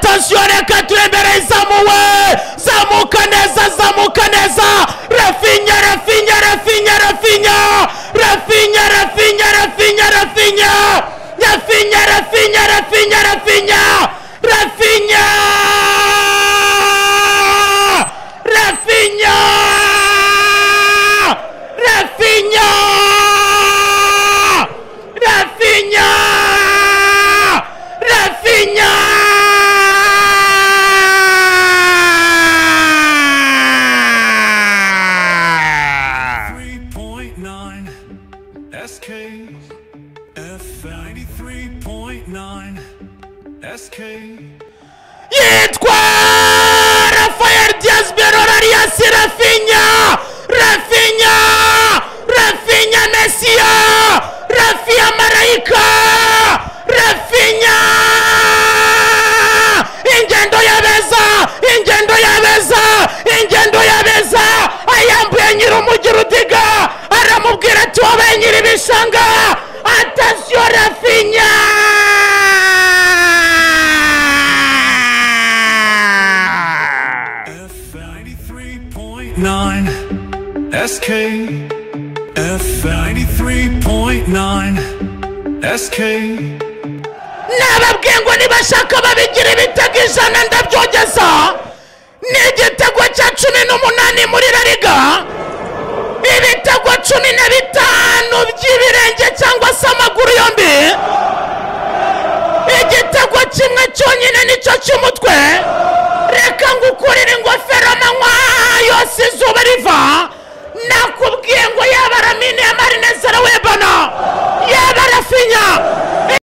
Attention, reka turembere izamuwe, zamuka neza, zamuka neza. Raphinha, Raphinha, Raphinha, Raphinha, Raphinha, Raphinha, Raphinha, Raphinha, Raphinha, Raphinha, Raphinha, Raphinha, Raphinha, Raphinha, Raphinha, Raphinha, Raphinha. SK F 93.9 SK. Yitwa Rafael Diaz Berora alias Raphinha, Raphinha, Raphinha Messia, Rafinha Marayika, Raphinha. Ingendo y'abeza, ingendo y'abeza, ingendo y'abeza. Ayambuye nyir'umujyi Rudiga, aramubwira ati wabaye nyir'ibishanga. Attention Raphinha. F 93.9 SK F 93.9 SK. Nababwiye ngo nibashaka babigira ibitego 100 ndabyogeza. Ni igitego cya 18 muri La Liga, ibitego 15 by'ibirenge cyangwa se amaguru yombi. Igitego kimwe cyonyine nicyo cy'umutwe. Reka ngukurire ingofero amanywa yose izuba riva. Nakubwiye ngo yaba Lamine Yamal Nezera Webana, yaba Raphinha.